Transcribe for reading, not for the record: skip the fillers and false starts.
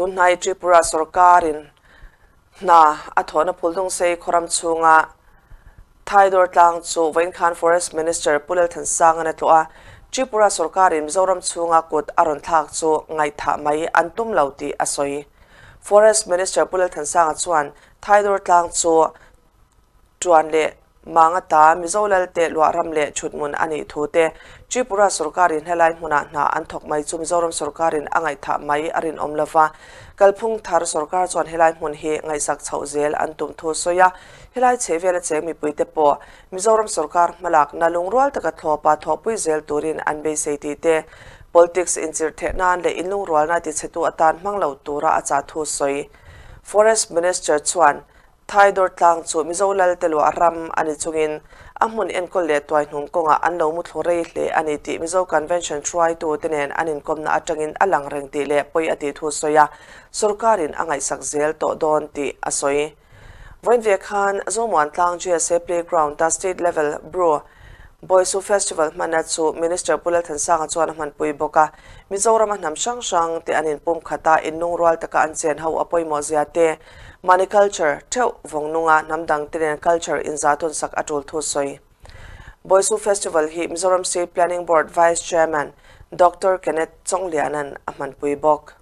Tunhnai Tripura sorkarin hna a thawhna Phuldungsei khawram chhunga Thaidawr tlang chu vawiin khan Forest Minister Pu Lalthansanga'n a tlawh a, Tripura sorkarin Mizoram chhunga kut a rawn thlak chu ngaihthah mai an tum lo tih a sawi. Forest Minister Pu Lalthansanga chuan Thaidawr tlang chu Tuan leh Manga ta Mizo Lalte luah ram leh chhutmun a nih thu te, Tripura sorkarin helai hmunah hna an thawk mai chu Mizoram sorkarin a ngaihthah mai a rinawm lo va, kalphung thar sorkar chuan helai hmun hi ngaihsak chhoh zel an tum thu sawi a, helai chhehvela cheng mipuite pawh Mizoram sorkar hmalakna lungrual taka thlawpa thawhpui zel turin an beisei tih te, politics inchirh theh nan leh inlungrualna tichhetu atan hmang lo tura a chah thu sawi. Forest Minister chuan Thaidawr tlang chu Mizo Lalte luah ram a ni chungin a hmun enkawl leh tuaihnum kawngah an lo muthlu rei hle a ni tih Mizo Convention hruaitute nen an inkawmna atangin a lang reng tih leh pawi a tih thu sawi a, sorkarin a ngaihsak zel tawh dawn tih a sawi. Vawiin ve khan Zomuan tlang GSA Playground-a State Level Bru Boisu Festival hmanna chu Minister Pu Lalthansanga chuan a hmanpui bawk a, Mizorama hnam hrang hrang te an inpumkhat a, inlungrual taka an chen ho a pawimawh zia te, Mahni culture theuh vawng nunga hnam dang te nen culture inzahtawn sak a tul thu sawi. Boisu Festival hi Mizoram State Planning Board Vice Chairman Doctor Kenneth Chawngliana'n a hmanpui bawk.